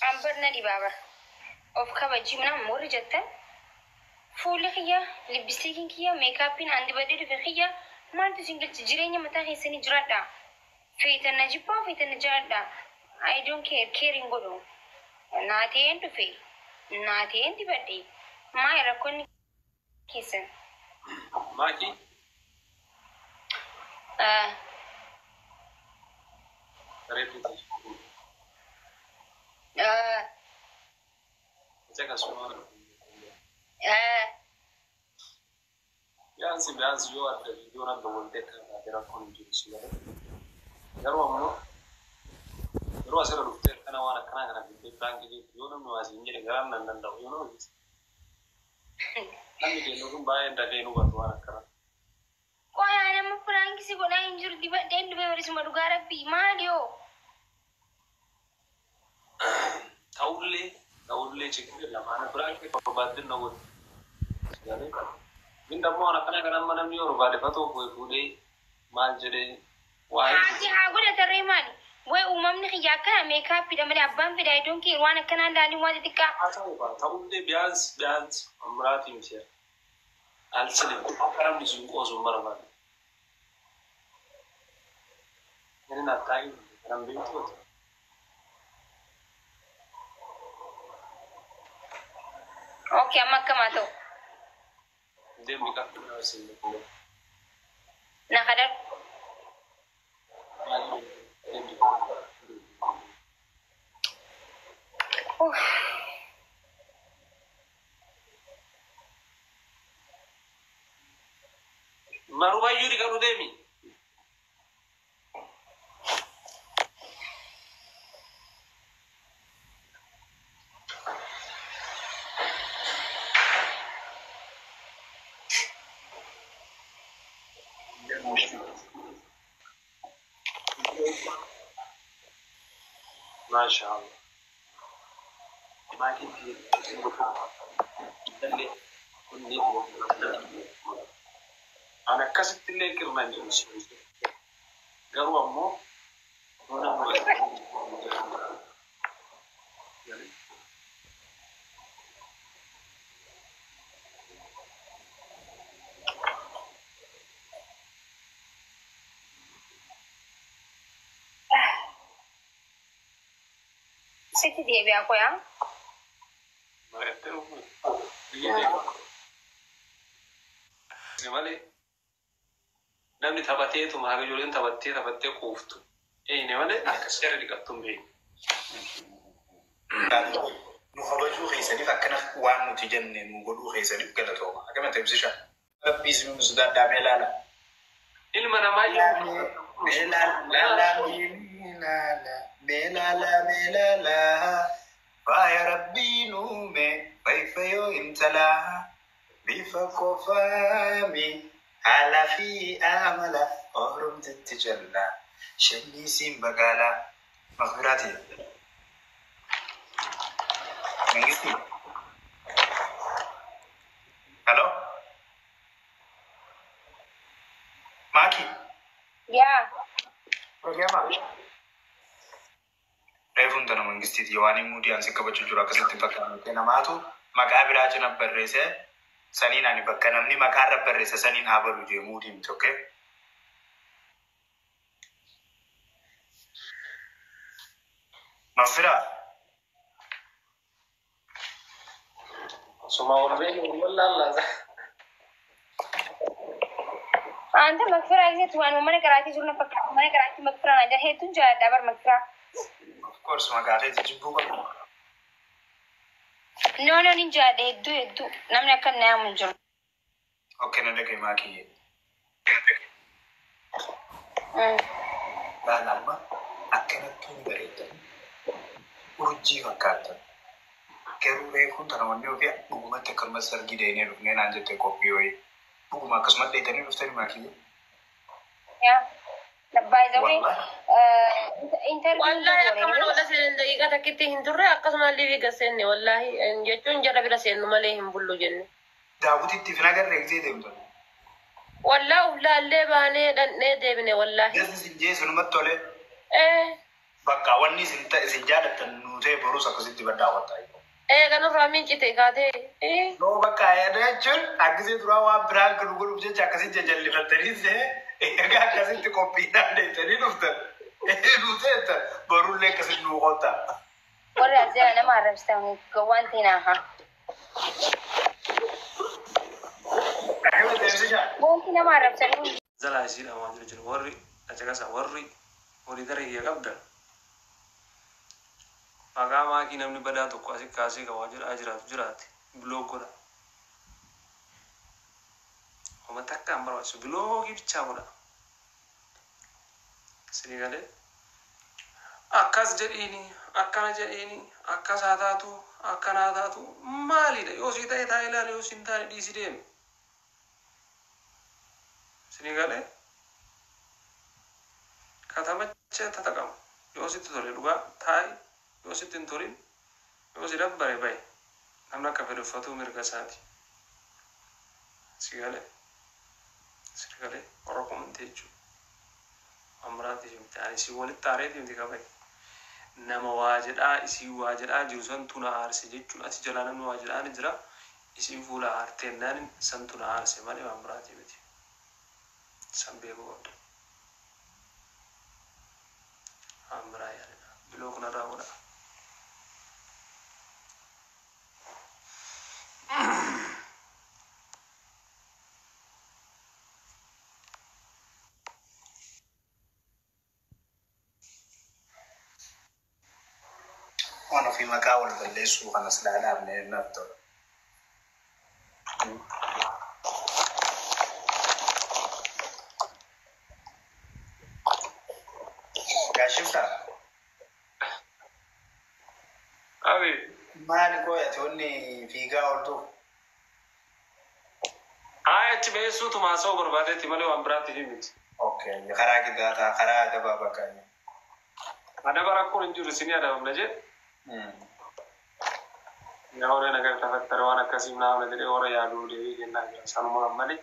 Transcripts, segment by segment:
Ambar na dhibaa bar. Of kabajii ምናምን warri jettan, fuulli kiyya, lipstickiin kiyya, makeupiin an dibadhee dhufe kiyya maaltu isin galche? Jireenya mataa keessanii jiraadha. Feetan na jibbaa, feetan na jiraadha. I don't care, care hin godhu. Naateen dhufe, naateen dibadhe. Maal rakkoonni keessan? Maakii. Bareedduu. Akkasuma. Biyaansi biyaansi yoo adda viidiyoon adda waltee akka taate rakkoon hin jiru si malee. Garuu ammoo yeroo asirra dhuftee akkana waan akkanaa kana fiddee prank jettu, yoo namni waa siin jedhe garaan nan danda'u yoo nama namni kennu kun baay'ee dafee nu hubatu waan akkanaa. Qoyaa, nama prank si godhaa hin jiru, dibadheen dhufe barisuma, dhugaa rabbii maali yoo? Ta'ullee ችግር የለም. Ana prank barbaadde na godhu. ግን ደግሞ waan akkana kana amma namni yoo barbaade fatoo fuudhee maal jedhee waa Haati haa godhatarree maali? Way uumamni kiyya akkana makeupiidha malee abbaan fedha, I don't care, waan akkanaa laalii waan xixiqqaa. Haa ta'u baa ta'ullee ቢያንስ ቢያንስ amuraatii miti አልችልም. Akka namni sun qoosu hin barbaadu. Inni nattaa'i kanan beektu. Okay, amma akkamaa ta'u? Deemni qabdu siin. Na kadhadhu. Deemni. Uff. Marubayyuu dhiqadhu deemi. Maashaallah. Maatiin illee kunneen an akkasitti illee qirna hin jiru. Garuu ammoo yoo namni Sitti deebi'a qoyaa. Mari'attee dhufu biyya deema. Malee namni taphateetuma haga ijoolleen taphattee taphattee quuftu. Eenyu malee akkas jara dhiqattu hin beeku. Nu kabajuu keessaniif, akkana waan nuti jenne nu godhuu keessaniif galatooma. Akkamitti ibsisha? Rabbii isin nu sodaadhaa, mee ilaala. Ilma namaa. Mee ilaala, mee ilaala, mee ilaala. Faaya Rabbiin uume fayyoo intalaa bifa qofaami haala fi amala oromtitti jalla shanyii siin bagaalaa maqbiraati. Mangisti. Hello? Maki. Yaa. Dhaga'ama. Reefuun tana mangistiiti waan muudii ansi qabachuu jiru akkasitti bakka namaatu maqaa biraa cina barreesse saniin ani bakka namni maqaa irra barreesse saniin haa balu jee muudii miti, okay? Mafira. Suma ol beeku wallaallaa. Anta makfiraa keessatti waan mana qaraatii jiru na fakkaata. Mana qaraatii makfiraa na jira. Hedduun jaalladha bar makfiraa. Of course, maqaa keetii jibbuu qabu. No, no, ni jaalladha hedduu hedduu. Namni akka na yaamu hin jiru. Okay, na dhagaye maakiyyee. Laala, amma akkanattuu ni bareeddan. Urjii fakkaattan. Garuu reefuun tana wanni ofii dhugumatti akkasumas sargii deemnee dhufnee naan jette qophii wayii. Dhuguma akkasumas dheetanii dhuftanii, maakiyyee? Yaa. By the way, Wallahi. Interview Wallahi akka mana wala seenan daqiiqaa takkitti hin turre, akkasuma liivii gaseenne, wallahi jechuun jara bira seennu malee hin bullu jenne. Daawwititti fin agarree gisee deemtan. Wallahi uf laallee baanee dhandhee deebine wallahi. Gasi sin jee sunumatti tole. Eh. Bakka wanni isin jaalattan nuu ta'e borus akkasitti baddaa wattaa. Kanarraa miincite kaatee. No bakka yaada jechuun akkasii duraa waan biraan kan godhuuf jecha akkasii jajallifattanii ta'e erga akkasitti qophiidhaan deemtanii dhuftan. Nuu ta'e borullee akkasitti nuu qotta. Warra as jala nama arrabsitan gowwaan ta'inaa haa. Akkamitti deemsishaa? Wanti nama arrabsan hundi Jalaa isiidha waan jiru jiru warri acaqasa warri horii daree kiyya qabdan. Maqaa maakii namni badaa tokko asii kaasee kan waan jedhaa jiraatu jiraate block godha. Homa takka hin barbaachisu block bichaa godha. Isinii galee akkas jedhiini akkana jedhiini akkas haa taatu akkana haa taatu maalidha yoo sii ta'e taa'ee ilaali yoo siin taane dhiisi deemi. Isinii galee katamacha tataqamu yoo sitti tole dhugaa taa'i yoo sitti hin tolin yoo si dabbare bahe namni akka fedhe uffatuu mirga isaati. Si galee si galee warra komantii jechuudha. Waan biraatiif miti ani isii walitti aareeti miti kabaje. Nama waa jedhaa isii waa jedhaa jiru santu na aarse jechuun achi jalaa namni waa jedhaa ni jira. Isiin fuula aarteennaan santu na aarse malee waan biraatiif miti. San beekuu qabda. Waan biraa yaadina. Block narraa godha. Waan ofii maqaa wal balleessuu kanas dhaadhaabne naaf tola. Gaashiftaa Abi maali qoyate wanni fiigaa ooltuuf? Haa achi beessuutu maasa'uu barbaadetti malee waan biraatiif miti. Okay, karaa gidduu karaa gabaa bakka. Adaba rakkoon hin jiru isinii adabamna jedhe. Yaa warra nagar tafattara waan akkasii naamna jedhee warra yaaduu deebii kennaa jira. Sanuma malee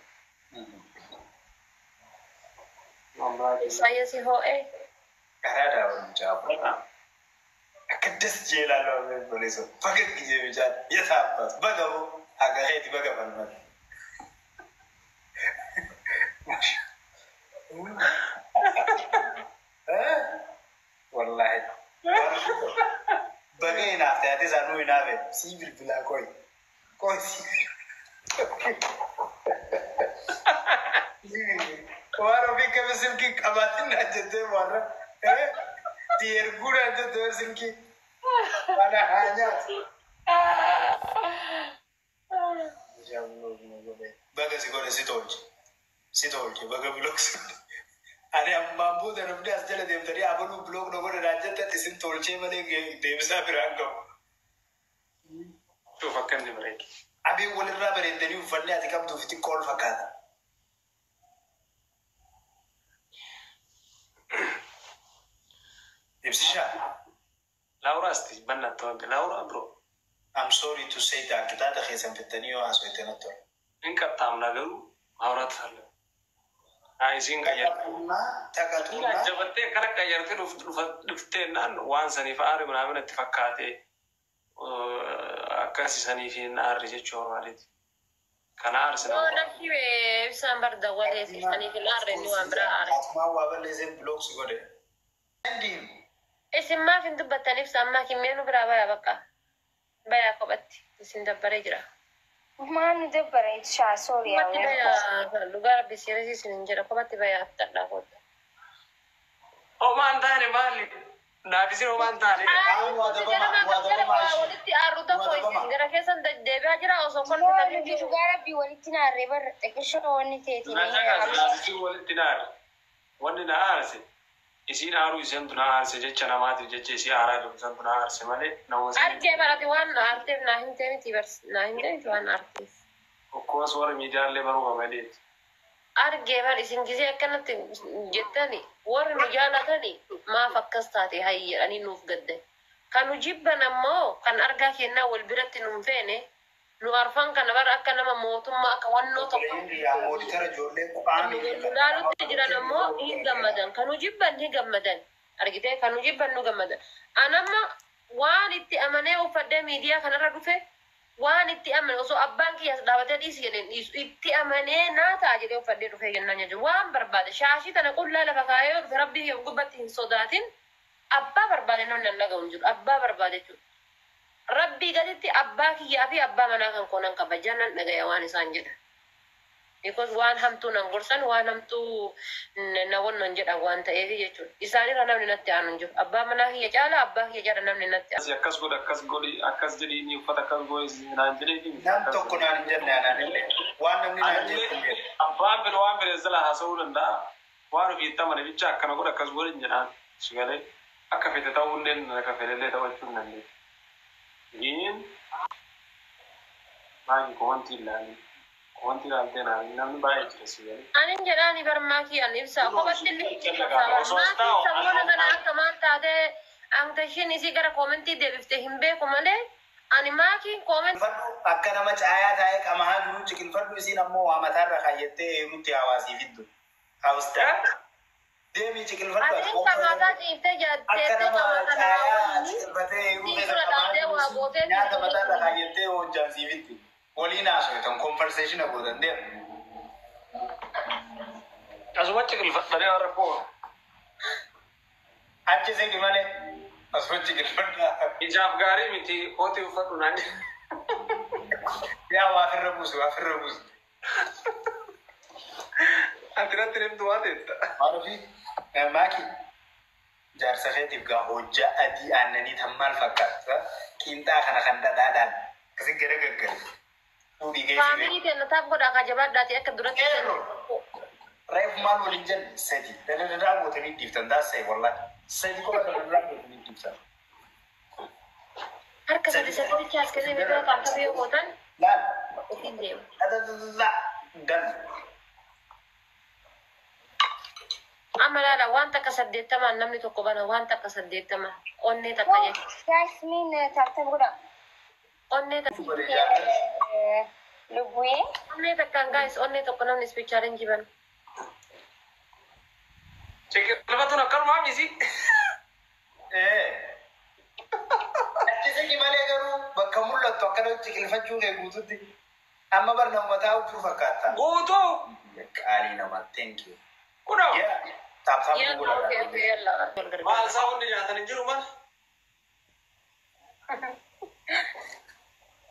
waan biraatiif. Saayinsi ho'ee. Karaa daawwan jaabu. Akka das jee ilaaluu obboleessa. Baga gijee bishaan yataabbat baga moo haga heeti baga falmata. Wallaahi. Baga hinaaf taate isaanuu hinaafe sii bilbilaa qoy. Qoy sii. Waan ofii kami silkii qabaatin naan jettee warra. Ti erguu naan jettee silkii. Mana haa nyaatu. Baga si godhe si tolche. Si tolche baga block si godhe. Ani ammaan booda namni as jala deemtanii abaluu block na godhe naan jette isin tolchee malee deebisaa biraan qabu. Cuuf akka inni bareedu. Abiin walirraa bareeddanii uffanni ati qabduuf xiqqoo ol fakkaata. Ibsishaa. Laura asti bannatti wanti Laura bro. I'm sorry to say that kitaaba keessan fittanii yoo haasofte natti tola. Hin qaxxaamna garuu ማውራት ፈለግ አይ isiin qayyartee. Taqatumaa. Jabattee akkana qayyartee dhufteennaan waan saniif aari ምናምን itti fakkaate akkasi saniif hin aarri jechuu barbaadeeti. Kana aarsi Yoo nama. nafti ibsaan bar dawwalee saniif hin aarre inni waan biraa aare. Atumaa waa balleessee block si godhe. Isin maaf hin dubbattan ibsa ammaa kimmee nu biraa bayaa bakka. Bayaa kophatti isin dabbaree jira. Maal nu dabbara ibshaa sorry Kophatti bayaa dhugaa rabbi seerisi isin hin jedha kophatti bayaa fixadhaa kootta. Homaan taane maali? Naaf isin homaan taane. Walitti aarru tokko isin gara keessan deddeebi'aa jira osoo Yoo kolfitanii nuti dhugaa rabbii walitti naarree barra xiqqishoo wanni teetiin. Na caqas naaf isin walitti na aarre. Wanni na aarse isiin aaruu isheentu na aarse jecha namaatiif jecha isii aaraa jiru santu na aarse malee nama sanii. Argee barate waan aarteef naa himtee miti bars naa himtee miti waan aarteef. Akkuma warra miidiyaallee baruu qabaleeti. Argee bar isin gisee akkanatti jettani warri nu jaalatani maaf akkas taate hayyi jedhanii nuuf gaddan. Kan nu jibban ammoo kan argaa kennaa wal biratti nu hin feene nu arfan kana bara akka nama mootummaa akka wannoo tokko Mooditara ijoollee qophaa'anii nu laalutti jiran ammoo hin gammadan. Kan nu jibban ni gammadan. Argitee kan nu jibban nu gammadan. Anamma waan itti amanee uffadhee miidiyaa kanarra dhufe, waan itti amane osoo abbaan kiyyaas dhaabatee dhiisi jedheen dhiisu, itti amanee naa ta'a jedhee uffadhee dhufee jennaan jechuudha. Waan barbaade shaashii tana qullaa lafa kaayee yoo dhufe, rabbii kiyya gubbatti hin sodaatin, abbaa barbaade namni nan dhaga'u hin jiru, abbaa barbaade jechuudha. Rabbii gaditti abbaa kiyyaa fi abbaa manaa kan koo nan kabajaa, nan dhagaya waan isaan jedhan. Because waan hamtuu nan gorsan, waan hamtuu na wannon jedhan waan ta'eef jechuudha. Isaanirra namni natti aanu hin jiru. Abbaa manaa kiyya caala, abbaa kiyya caala namni natti aanu. Akkas godhi, akkas godhi, akkas jedhi, inni uffata akkas godhi naan jedhee. Nam tokko naan hin jenne, anaan illee. Waan namni naan jedhu hin beeku. Abbaan fedhe waan fedhe jala haasa'uu danda'a. Waan ofii itti amane bicha akkana godhi, akkas godhi hin jedhaan. Si galee akka fedhe ta'uu illee, akka fedhe illee taphachuu hin dandeessu. Giin baay'ee kowantii ilaali. Kowantii ilaaltee naan namni baay'ee jira, si galee. Anin jedhaani barmaakii an ibsa kophatti illee Osoo maakii taa'u sammuna kana akka maal taatee antashiin isii gara koomentii deebifte hin beeku malee, ani maakiin koomentii Ciqilfadhu, akka nama caayaa taa'ee qamahaa jiru ciqilfadhu, isiin ammoo waa mataarra kaayyattee eegutti hawaasii fiddu. Haawustaa. Deemii ciqilfadhu. Ati qamaataa ciiftee Akka jetteettee nama qamaataa caayaa ciqilfatee eeguu Sii keessa dura qamaa dhaabdee waa jiru gootee nyaata mataarra kaayyattee hojjaan sii fiddi. Waliin haasoftan, conversation gootan, deemu. Asuma ciqilfadhanii waan rakkoo. Achi siqi malee asuma ciqilfadhu. Ijaaf gaarii miti, kootii uffadhu naan jedhe. Yaa waa firra buusu, waa firra buusu. Ati natti himtu waa teetta. Maal ofii maaki jaarsa keetiif gaa hojjaa adii aannanii tan maal fakkaata? Qiinxaa kana kan dhadhaadhaan akkasi gara gaggale. Fuudhii geessi. Faamilii teenya taaf godhaa ka jabaadhaati akka duratti. Qeerroo. Reefu maal waliin jenna? Sadi. Dadadadaa gootanii dhiiftan taasise wallahi. Sadi qofa dadadadaa gootanii dhiiftan. Harka sadi sadiitti as kennee miidhaa taaf yoo gootan Laal. ofiin deemu. Dadadadaa dan. Amma laala, waan takka 80n namni tokko bana, waan takka 80 onnee takka jechuudha. Guys, min tap tap godha. Onnee takka. Lubbu'ee. Onnee takkaan guys, onnee tokko namni speech challenge bana. Ciqilfatuun akkanumaa misi. Ee. Achi siqi malee, garuu bakka mul'attu akkana ciqilfachuu kee guututti. Amma barna uummataa jiru fakkaata. Guutuu. Qaalii namaa, thank you. Kunoo. Yeah. Tap tap Yalla, godhaa. okay, yalla. Wal gargaara. Maal isaa hundi nyaatan hin jiru mal.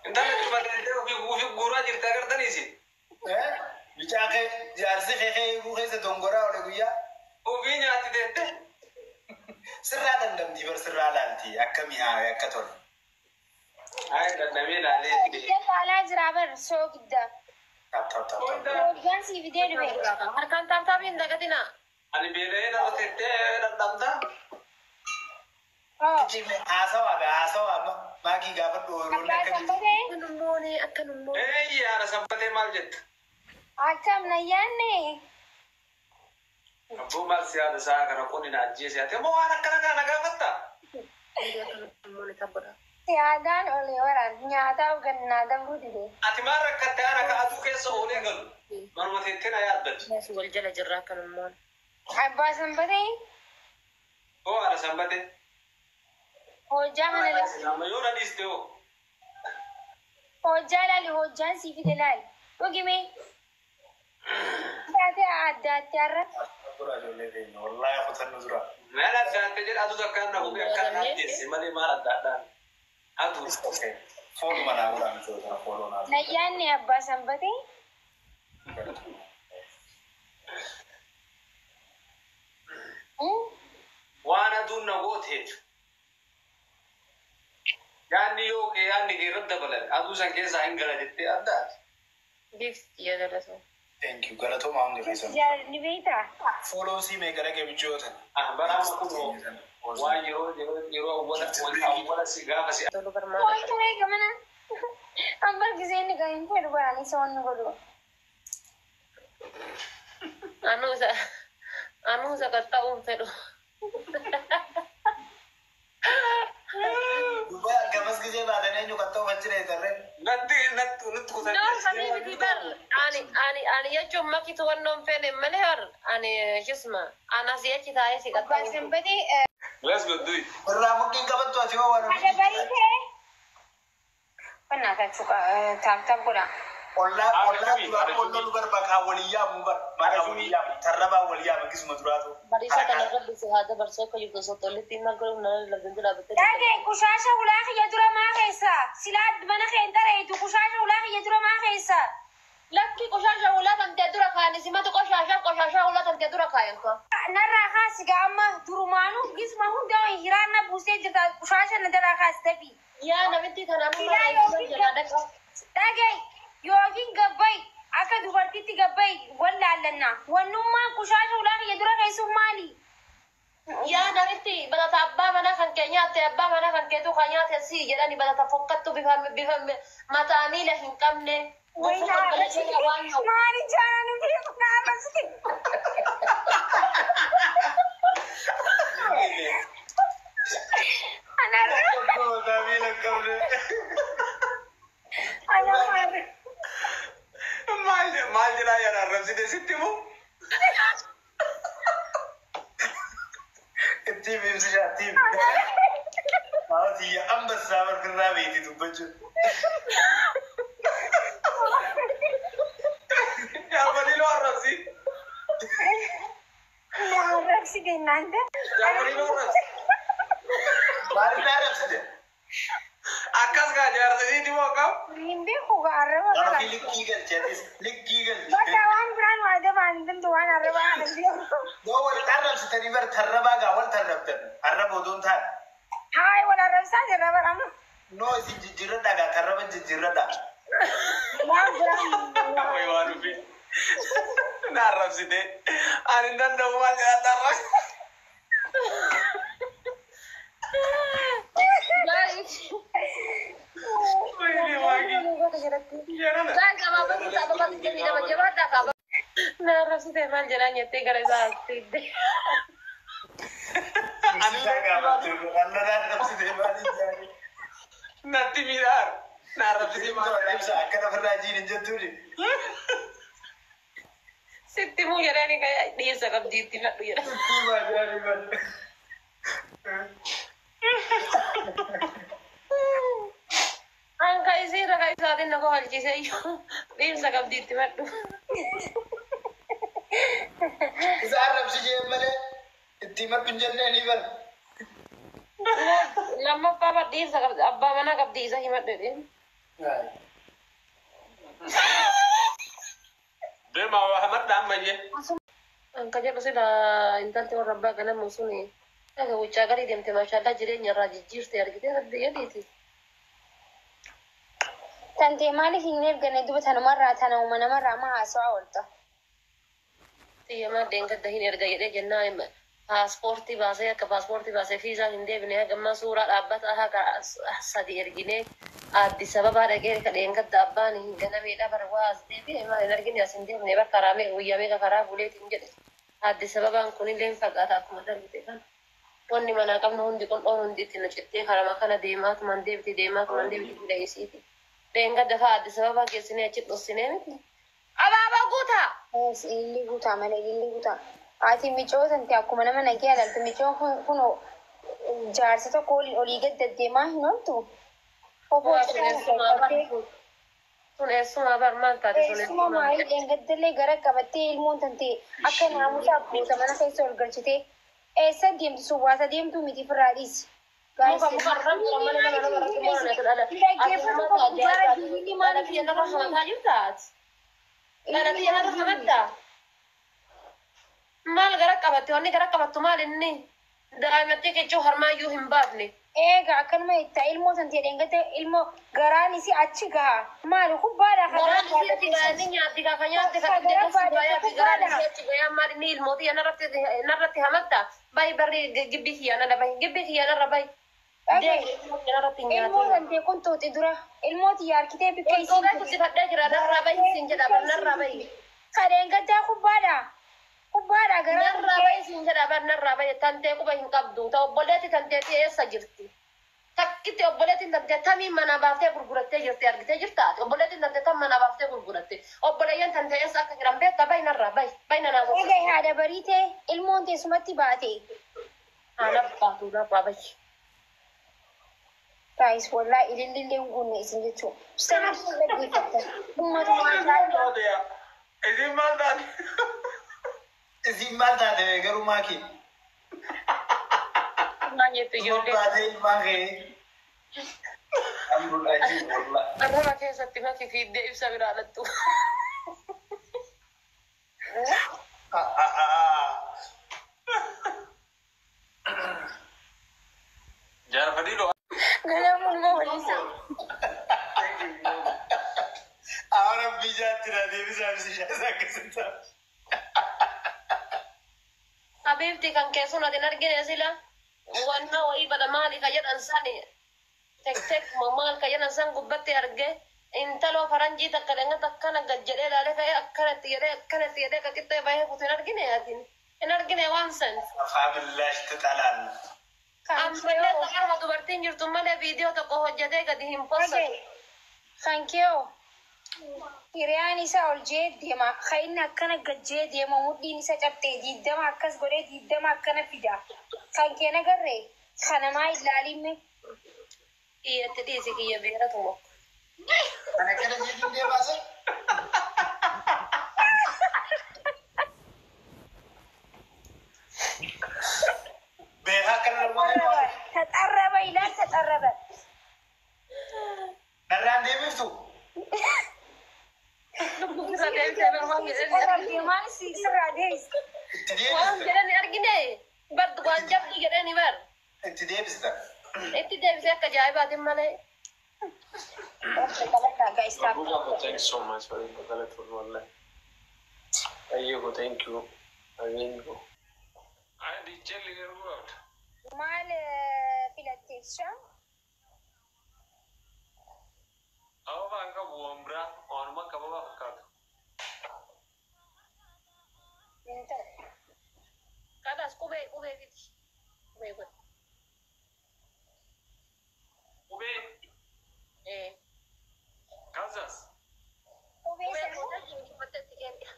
Intala cufattee ofii guuraa jirti agartaniisi. Eh? Bicaa kee jaarsi kee kee eeguu keessa dongoraa oole guyyaa. Ofii nyaatti teette. Sirraa dandamtii bar, sirraa laalti akka mi'aawe akka tolu. Hayi, dandamee ilaalee. Soogidda laalaa jira bar, soogidda. Tap tap tap tap. Soogidaan sii fidee dhufe. Harkaan tap tapii hin dagatinaa. Ani beela'ee nama teettee dadhabda. Cime haasawaa gaa, haasawaa amma maakii gaafadhu ooyiroonni Abbaa akka sanbatee Akkanummoone, akkanummoone. Eeyyi, haadha sanbatee, maal jetta? Akkam nayyaanne. Abboo, maal si yaada isaa kana qonni na ajjeese ati immoo waan akkana kana gaafatta? Akkanummoone tap godhaa. Siyaadaan olee waraan nyaataaf gannaa dabruu dide. Ati maal rakkatte? Haadha ka aduu keessa oolee galu. Manuma teettee na yaaddatti. Wal jala jirra, akkanummoone. Abbaa sanbatee Hoo, haadha sanbatee. Hojjaa kana Amma yoo na dhiiste hoo? Hojjaa laali, hojjaan sii fide laali. Dhugime. Taatee adda adda har'a. Dura ijoollee keenya wallaahi kutannu dura. Maal adda adda jedha? Aduu takkaan na gubee akka na ajjeesse malee, maal adda addaan? Aduu. Okay. Fooluma naa godhaa miti kana, fooloo naa godhaa. Nayyaanne abbaa sanbatee. Waan aduun na gooteef. Yaanni yoo kee yaanni kee irratti dabalan aduu san keessaa hin gala jettee addaati. Gift yaadalatu. Thank you. Galatooma hundi keessan. Jaalalli beektaa? Fooloon sii meeqa dhaqee bichoota? Ah, bara amma kun waan yeroo awwala awwala si gaafa si Tolu barmaata. Waan ture gamana. An gisee inni kan hin fedhu baraan isa wanni godhu. Anuu isa qaxxa'uun fedhu. Duba gamas gisee baatanii eenyu qaxxa'u fachi dheetarree? Natti kutan. No, sanii miti bar. Ani jechuun makitu wannoon fedhe malee bar. Ani jisma. Ani asii achi taa'ee si Abbaa qaxxa'uun fedhu. sanbatee. Let's go do it. Irraa mudhiin qabattu ati hoo waan Haadha barii ta'e. Fannaa tap tap godha. Ollaa ollaa duraan ollolu bar maqaa walii yaamu bar maqaa walii yaamu tarrabaa walii yaamu gisuma duraatu. Bariisa kana rabbi si haa dabarsee akka jirtu osoo tolletti maal godhuuf nama lallabdee dhaabbattee. Dhagee kushaasha ulaa kiyya dura maa keessa? Silaa mana kee hin xareetu kushaasha ulaa kiyya dura maa keessa? Lakki qoshaasha ulaa tantee dura kaayan isimatu qoshaasha qoshaasha ulaa tantee dura kaayan ka. Narraa kaasi gaa amma durumaanuu gisuma hundaa hiraan na buusee jirta kushaasha na daraa kaasi tafi. Yaa namitti kana amma Silaa jalaa dhaqa. Dhagee yookiin gabbayi akka dubartiitti gabbayi wallaallanna. Wannummaan kushaasha ulaa kiyya dura keessuun maali? Yaa namitti batata abbaa manaa kan kee nyaatte abbaa manaa kan keetu kan nyaate si jedhani batata fokkattu bifa bifa mataa miila hin qabne. Maali jaalan beeku naarrasti. Anarra. Mataa miila hin qabne. Anarra. Maal maal jedhaa yaada arrabsite sitti moo? Ittiin ibsishaa ittiin. Haati ambassaa barfirraa beekti dubbachuu. Jaarbaliloo arrabsi. Naarrabsite naanta. Jaarbaliloo arrabsi. Maaliif arrabsite? Akkas gaa jaarsisiiti moo akkam? Hin beeku gaa arraba Nama kana. fi likkii galcheetis likkii galche. Bakka waan biraan waa dabaan danda'u waan arrabaa kana beeku. Yoo wal arrabsitanii bar tarrabaa gaa wal tarrabtan arraba odoo hin taane. Haay wal arrabsaa jirra barama. Noo isin jijjiirradhaa gaa tarraba jijjiirradhaa. Waan biraan. Wayi waan dhufe. Na arrabsite. Ani hin danda'u maal jedhaa na arrabsite. Wayii waaqii. Jedhana. Naarrabsite maal jedhaa nyattee gara isaa asxidde. Ibsisaa gaafatte alla arrabsite maaliif jaani? Natti miidhaan. Na arrabsite maal jedhaa? Ibsa akka lafarraa jiin hin jettuuni. Sitti muu jedhanii dhiyeessa qabdii itti nadhu jedha. Ittiin maa jaani bar. Anka isii rakaa isaatiin na kofalchiise iyyuu dhiirsa qabdii itti madhu. Isa arrabsi jeen malee ittiin madhu hin jennee ni bar. Lammaffaa bar dhiirsa qabdi abbaa manaa qabdii isa himadhu jedheen. Deemaa waa hamadha ammayyee. Anka jedhu sila intalti warra abbaa ganamu suni dhaga wuccaa garii deemte maashaallaa jireenya irraa jijjiirte argitee rabbi jedhiiti. Tantee maaliif hin erganne duba tanumarraa tanuma namarraa ma haasawaa oolta. Xiyyamaa deengadda hin erga jedhee jennaan paaspoortii baasee akka paaspoortii baasee fiizaan hin deebine hagammaa suuraa dhaabbata haga sadi erginee Addis Ababaa dhaqee dheengadda abbaan hin ganameedha bara waa as deebi'e maal hin argine as hin deebine bara karaa mee guyyaa meeqa karaa buleetiin jedhe Addis Ababaan kunillee hin fagaata akkuma darbite kana. Wanni manaa qabnu hundi qondhoon hundi itti nu cittee karama kana deemaatumaan deebiti deemaatumaan deebiti bira isiiti. Dheengadda fa'a Addis Ababaa geessinee achi dhossinee miti. Abaaboo guutaa! Illi guutaa malee illi guutaa. Ati micoo tante akkuma nama nagee alaltu micoon kun kun jaarsa tokko waliin olii gad deddeemaa hin ooltu. Obbo Sun eessumaa bar sun eessumaa bar maal taate sun Eessuma eessumaa. maalii dheengaddallee gara qabattee ilmoon tante akka naamusa abboota mana keessa ol galchitee eessa deemtu sun waasa deemtu miti firraa dhiisi. Muka muka irra muka mana mana nama irratti moona dhala. Ati uummata ajaa'ibaati. Dhala kiyya narra hamataa jirtaati. Dhala kiyya narra hamattaa. Maal gara qabatte wanni gara qabattu maal inni daa'imatti kichuu harmaayyuu hin baafne. Eega akkanuma itti ilmoo tante dheengadda ilmoo garaan isii achi gaha. Maali kubbaadha kan Garaan isii achi gahaa inni nyaatti gaafa nyaatte kan dhugde gosi bayaa fi garaan isii achi gahaa maal inni ilmootii narratti hamatta. Bayi barri gibbii kiyyaa narra bayi gibbii kiyyaa narra bayi. Dhagaye. Narratti hin Ilmoo nyaatin. tante kun tuuxi dura. Ilmoo tiyya harkitee bikka isiin Qonxoodhaa guddifadhee jira narraa bayi siin jedha bar narraa bayi. Kadheen gaddaa kubbaadha. Kubbaadha garaa Narraa bayi siin jedha bar narraa bayi tantee quba hin qabdu ta obboleetti tanteetii eessa jirti? Takkitti obboleettiin tantee tamiin manaa baaftee gurgurattee jirti argitee jirta ati obboleettiin tantee tam manaa baaftee gurguratte obboleeyyan tantee eessa akka jiran beekta bayi narraa bayi bayi nanaa Egaa haadha bariitee ilmoon teessumatti baate. Haala baatu lafa bayyi. Guys, wallahi ilillillee hin guunne isin jechuudha. Sanaaf dhaggeeffattan. Uummatuma ajaa'ibaa. Isin maal taate? Isin maal taate garuu maakii? Maal jettu ijoollee? Baatee ilmaan kee. Amrul ajiib wallahi. Arraba keessatti maki fiiddee ibsa biraa lattu. Jaarfadii loo. Ganamuun ma waliisa. Ahora bijaatti na deebisaa ibsishaa akkasitti. Habiibti kan keessuun ati hin argine sila wanna wayii bada maali ka jedhan sani tek tek maal ka jedhan san gubbatti arge intaloo faranjii takka dhengata akkana gad jedhee ilaalee ka'ee akkanatti jedhee akkanatti jedhee ka qixxee bahee kutu hin argine ati hin argine waan san. Afaan ትጠላለህ። Ammallee safarma dubartiin jirtu malee viidiyoo tokko hojjetee gadi hin possatu. Kan kee'oo hiriyaan isaa ol jee deema. Kan inni akkana gad jee deema mudhiin isa cabxee diidama akkas godhee diidama akkana fida. Kan kee nagarree kanamaa ilaalimme. Kiyyatti dhiisi kiyya beeratu moo. Kana kana jechuun deemaa sir? Beekaa akkana nama deemaa. ተጠረበ ይላል ተጠረበ። Narraan deebiftu? Irra deebisee bar waan jedhani Maal sirraa deebiste? Itti waan deebista. jedhani argine bar waan jabdu jedhani bar. Itti deebista. Itti deebisee akka ajaa'ibaatiin malee. Guys, tap. Thank you so much for the telephone wallahi. Ayyoo, thank you. Ayyoo. Ay, diichelli garuu qabda. Maal filatte ibshaa? Ababaa hin qabu waan biraa waanuma akka ababaa fakkaatu. Hin ta'u. Kanas qubee qubee fiti. Qubee godhe. Qubee Ee. Kansas. Qubee Qubee sana. godhe uffatte itti kenna.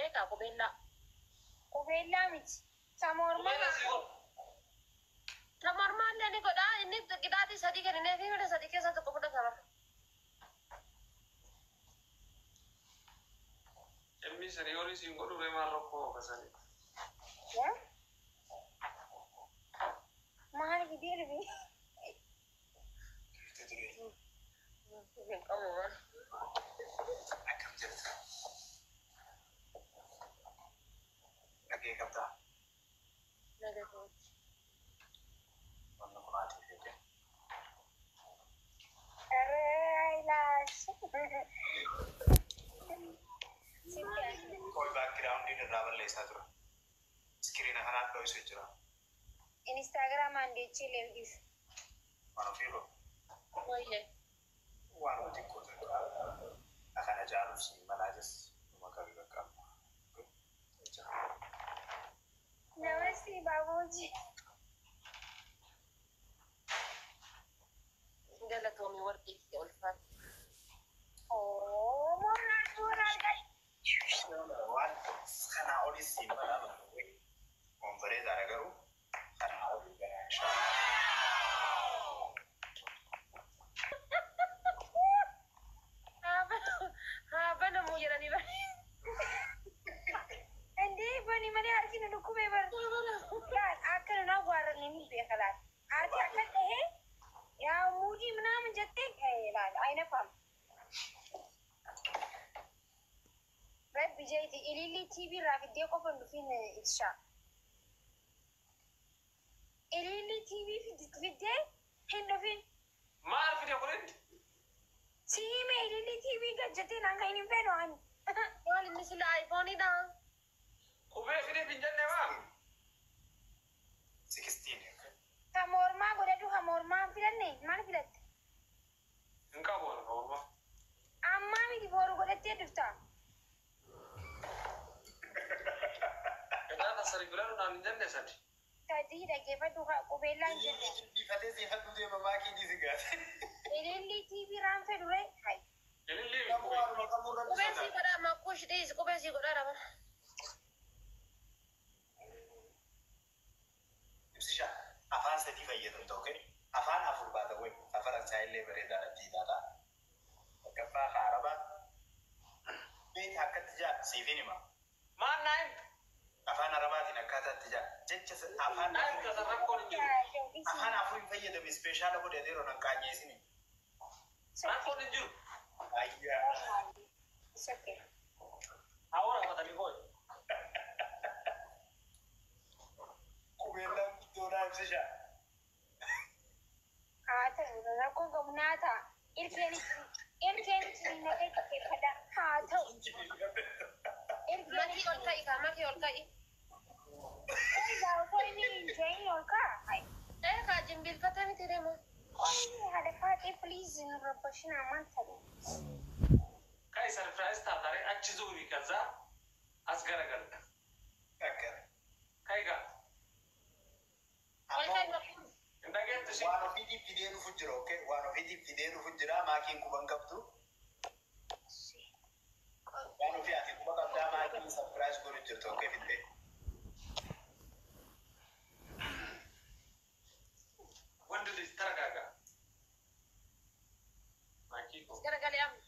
Ee kaa qubeellaa. Qubeellaa miti. Samoormaa. Qubeen asii ol. Tamarmaallee ni godhaa inni qixaatii sadii kenninee fi mana sadii keessaa tokko fudhatama. Ilmi sanii olii siin godhu ree maal rakkoo oofasanii. Maal fidee dhufe? Hin qabu waan. Akkam jirta? Dhagee qabdaa? Nagatooti. Wanni kun haati feete. Ilaash. Qoy backgroundiin irraa balleessaa tura. Iskiriina kanaan dho'isu jira. Instagram deechee leelgis. Waan ofii koo Wayyee. waan xiqqoo takka akana jaaluuf siin malaa jas numa qabi bakka amma. Namaste babuji. Galatoomii warqii fi ulfaata. Oh, moral moral guys. Waan kanaa olis siin malaa waan bareedaadha garuu kanaa olii gara inshallah. Haa banamuu jedhanii bari. እንዴ bani malee harki nu dhukkubee bar. Laal akka nun awwaarranne ni beeka laal. Harki akka dhahee yaa muudii ምናምን jettee laal aynafaam. Rabbi jeeti ililli TV irraa fiddee qofa hin dhufin ibshaa. Ililli TV fiddee hin dhufin. Maal fide kunin? Siime ililli TV gad jettee naan kan hin fedhu ani. Maal inni sila iPhoneidha. Qubee fide hin jenne maa? 16. Ka mormaa godhadhu ka mormaa hin filanne maal filatte? Hin qabu harka mormaa. Ammaa miti boru godhattee dhufta. Qixaaxa sadi filadhu naan hin jenne sadi. Sadii dhaggeeffadhu ka qubeellaan jenne. Dhiifatee siifadhu deema maakii dhiisi gaate. Ililli TV raan fedhu ree? Hai. Ililli Namuu qubee. waanuma qabu irratti Qubee sii sodaata. godhaa makuush dhiisi qubee sii godhaa raba. Fayyadamta, okay? Afaan afur baata wayi Faransaayillee bareedaadha tiitaadha. Takkaffaa Arabaa beekta akkatti jaa siifin hima. Maal naa himta? Afaan Arabaatiin akkaataatti jaa jecha afaan Naa himta san rakkoon hin jiru. Afaan afuriin fayyadame special godhe yeroo nan qaanyeessini. Rakkoon hin jiru. Ayyaa. It's okay. Haa waraafatanii booda. Qubeellaan guddoodhaa ibsisha. Haa ta'u, rakkoon qabu naa ta'a. Ilkeen ilkeen naqee qopheeffadha. Haa ta'u. Ilkeen Makii ol ka'i kaa, makii ol ka'i. Egaa osoo inni hin jeeyin ol ka'a. Ee kaa jimbiilfata miti deema. Qoyni haadha faaxee, please nu rabbashinaa, maal ta'e? Kai surprise taatare achi zuuri ከዛ as garagalta. Akka. Kai gaa. Ol ka'i makii. Hin dhageettu ishee. Waan ofiitiif fidee dhufu jira, okay? Waan ofiitiif fidee dhufu jira, maakiin quban qabdu. Waan ofii ati quba qabdaa, maakiin surprise godhu jirtu, okay, fiddee. ወንድ ልጅ ተረጋጋ። ማኪ As garagalee amma.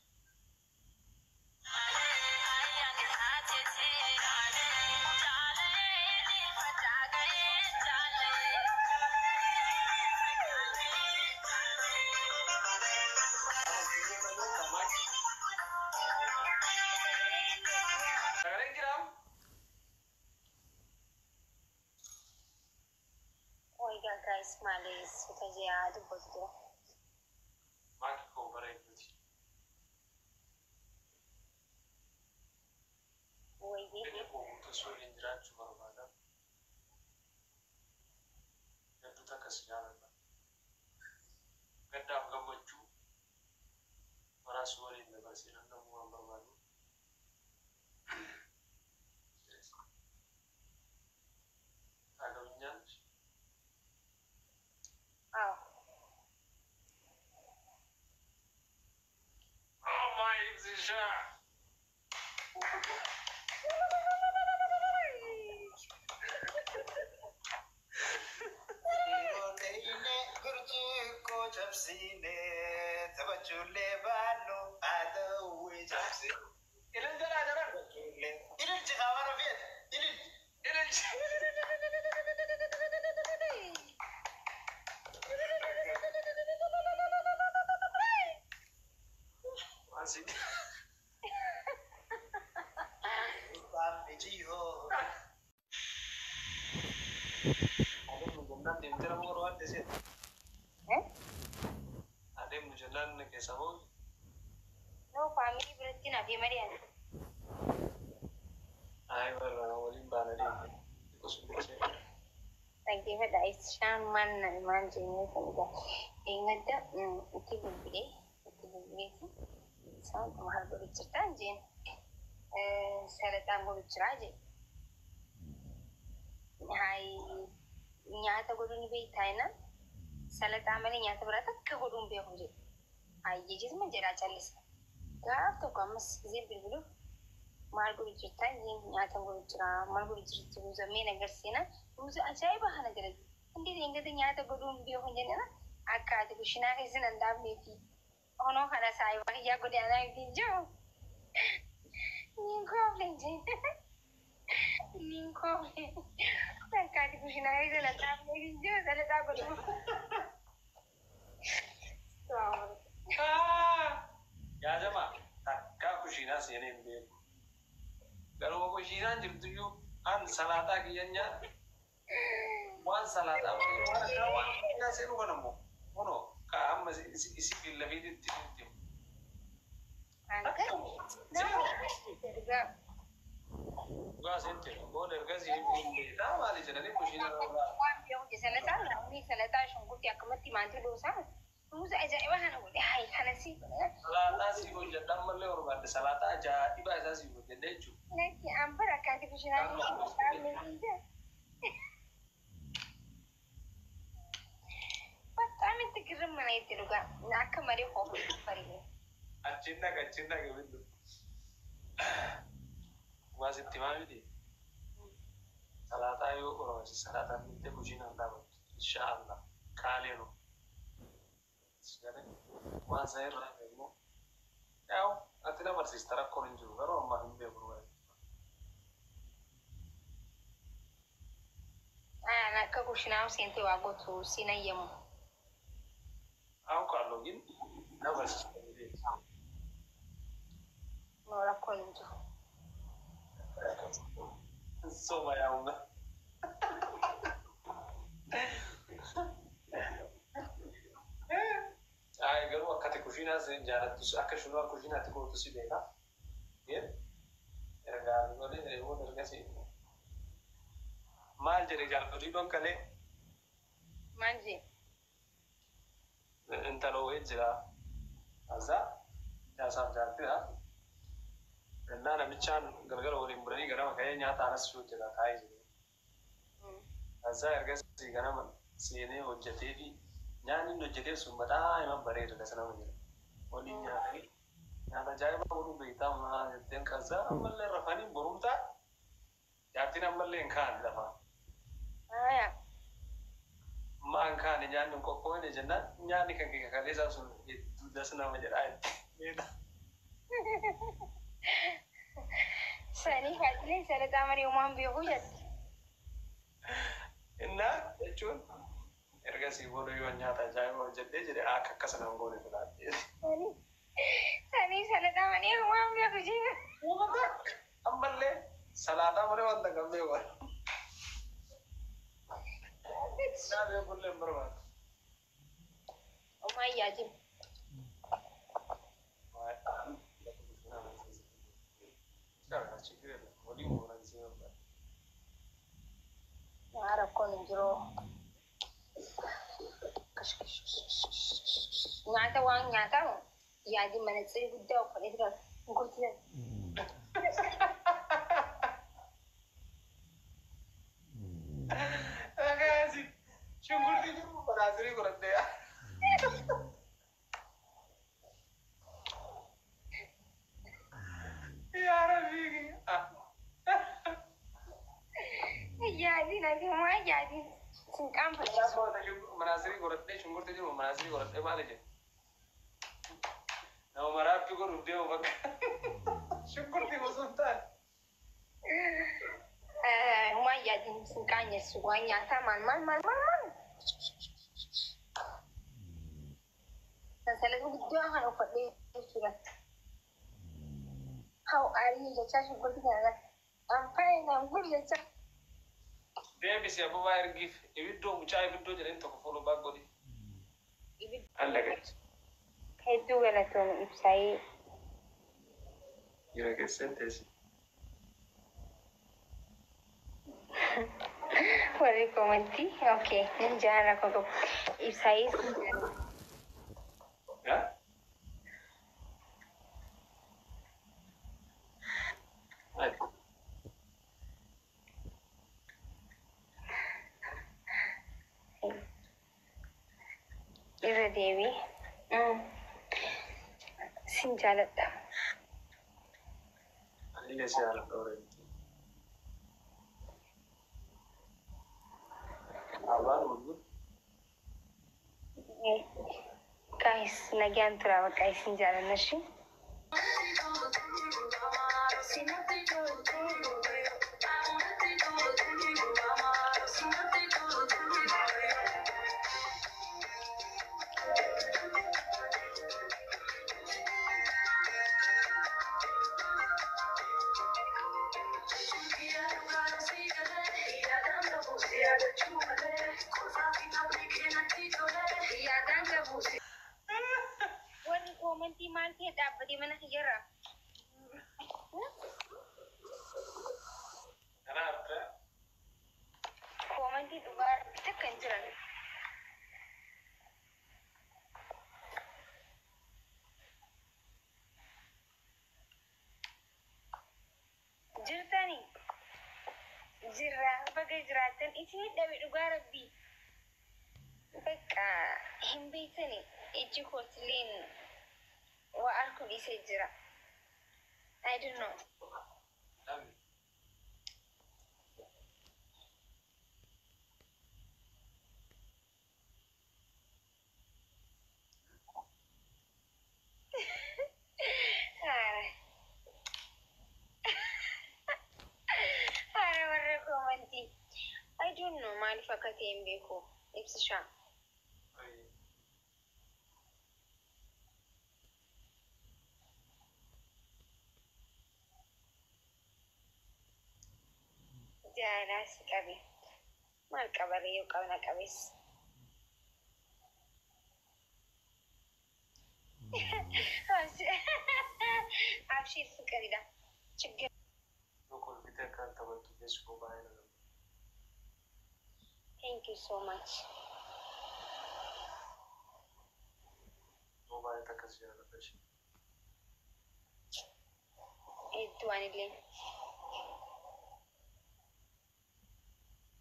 Sagaleen jiraam? Oiga guys, maalis tajaajila dubbatu jira. Maaki koo bareeduuti. Wayyee. Fedha koo guutuu si waliin jiraachuu barbaada. Hedduu takka si jaaladha. Gaddaaf gammachuu maraa si waliin dabarsee danda'uu waan barbaadu. ታገቢኛለሽ? አዎ። Oh my ibsisha! Burcuqqoo cabsine taphachuullee baannu haa ta'u cabsine. Ilil jalaa jaran! Ililchi kaawwan ofii ililchi. Ililchi! Waan si Baamni hoo. Adeemu jennaan deemtee nama warra waan dhiisee. Eh? Adeemu jennaan keessa hoo. No, family biratti naaf malee ani. Ayi barra waliin baana deemte. Xiqqoo sun dhiisee. Dhaggeeffadha. Ishaan maal maal jennee sanidha. Eeggadda itti bilbilee itti bilbileeti isaan maal godhu jirtaan jeen. Salaxaan godhu jiraa jee. Hayi, nyaata godhuu ni beektaa jennaan salaxaa malee nyaata biraa takka godhuu hin beeku jedhe. Hayyee jeetuma jedhaa callisa. Gaaf tokko ammas gisee bilbiluuf maal godhu jirtaa jeen, nyaata godhu jiraa, maal godhu jirti, ruuza mee agarsiina, ruuza ajaa'iba kana jira. Hindi eeggadda nyaata godhuu hin beeku jennaan akka ati kushinaa keessa nan dhaabnee fi honoo kana saayiba kiyyaa godhe anaa ittiin jiru. Niin koofle jeen. Niin koofle. Akka ati kushinaa keessa nan dhaabnee fi jiru salaxaa godhu. Yaa jamaa, takkaa kushiinaa seenee hin beeku. Garuu kushiinaan jirtuyyuu an salaaxaa kiyyan nyaadha. Waan salaaxaa waan akka waan kushiinaa seenuu kana immoo kunoo kaa amma isi fillafiititti itti. Dhugaa. Dhugaa seente booda ergasii hin beektaa maali jedhanii kushiinaa irraa. Waan beeku salaxaa namni salaxaa shunkurtii akkamatti maanti dhoosaa ruuza ajaa'iba kana godhe hayi kana si Salaaxaa siif hojjedha ammallee barbaadde salaaxaa ajaa'ibaa isaa siif hojjedha jechuudha. Natti an bara akka ati kushinaa keessa በጣም itti girma itti dhugaa akka malee koofuu bareeda. Achiin dhaqa, achiin dhaqa bindu. Waa sitti maa miti? Salaaxaa yoo oromosi salaaxaa minte kushiinaan dhaabattu. Inshaallah. ቃሌ ነው። Waan isa irraa immoo yaa'u ati na barsiista rakkoon hin jiru garuu ammaaf hin beeku. Aan akka kushinaa seentee waa gootu siin ayyamu. አውቃለሁ ግን na barsiista. No, rakkoon hin jiru. Soma yaa'uma. Ay, garuu akka ati kushiinaa jaalattu akka shurraa kushiinaatti gootu si beeka. ግን ergaa malee eeguun ergasii maal jedhe jaalfatiidhoon kalee Maal jee? Intala wayii jira. Aza jaasaaf jaartidha. Gannaa namichaan galgala waliin bulanii ganama ka'ee nyaata anas hojjeta taa'ee jiru. Aza ergasii ganama seenee hojjetee fi nyaanni inni hojjeteef sun baay'ee bareeda dha sana jira. Waliin nyaatanii nyaata ajaa'iba godhuu beektaa maa jetteen kaza ammallee rafanii borumtaa jaartiin ammallee hin kaane lafaa. Aya. Maan kaane nyaanni hin qophoofne jennaan nyaanni kan kee kakaleessaa sun hedduu das nama jedhaa jettee. Sanii faaxilee salaxaa malee uumaan beekuu jette. Innaa jechuun ergasii booda yoo nyaata ajaa'iba hojjedhee jedhe akka akkasa nan goone filaadhe. Sanii salaxaa malee uumaan beeku jee. Ammallee salaaxaa malee wanta kan beeku. Naa beekullee hin barbaadu. Uumaan yaajin. ችግር የለም። ወዲሁ ነበር። Rakkoon hin jiru. Nyaata waan nyaatamu yaadin manatsirii guddaa uffadhee jira. Gurgurtii. ሽንኩርት jiru manatsirii godhadhee. Yaa Rabbii. Yaadin ati maa yaadin sin qaanfachiisu. Manatsirii godhadhee shunkurtii jiru manatsirii godhadhee maali jedhe. Nama maraatti godhuuf deemu bakka. Shunkurtii osoo hin taane. Maa yaadin sin qaanyessu waan nyaataa maal maal maal maal maal. Sansalata guddaa kan uffadhee jechuudha. How are you jechaa shunkurtii kana I'm fine, I'm good jechaa. Deebisi ababaa ergiif ibiddoo mucaa ibiddoo jedheen tokko fuula back godhi. Allaqachi. Hedduu galatoom ibsaayee. Jira keessan teessi. Warri koomantii okay nin jaan rakkoo qabu. Ibsaayee sin jaalladha. Yaa? Ati. Irra deebii. Sin jaalladha. Anillee si jaalladha oreetti. Abaan gurgur. Guys, nagaan tura bakka isin jaalladha shi. Yaadaan qabu. Warri koomantii maal ta'e dhaabbatee mana kiyyarra. Kanaaf Koomantii dhugaa takka hin jiran. Jirtanii? Jirra baga jiraattan isin dhabe dhugaa rabbii. Bakka hin beektani ijji kootilleen waa arguu dhiisee jira. I don't know. Dhabe. Argee hin beeku. Ibsishaa. Ayyee. Jaalalaa si qabe. Maal qabaree yoo qabna qabes. Abshiir fiqiridha. Chiggir. Yoo kolfitee akka taphattu keessi koo baay'ee na gammachiisa. Thank you so much. Yoo baay'ee takkas jaalladha ishee. Hedduu anillee.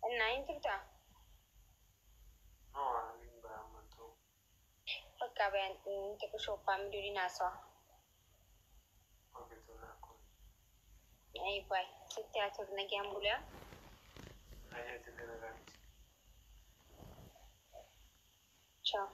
Innaa hin turtaa? No, ani hin baay'ammantuu. Bakka bayan xiqqoo faamiliin haasawa. Okay, tole akkuma. Ay baay. Sitti haa tolu nagaan bulaa. Ayyee, itti nagaatti. Ciao.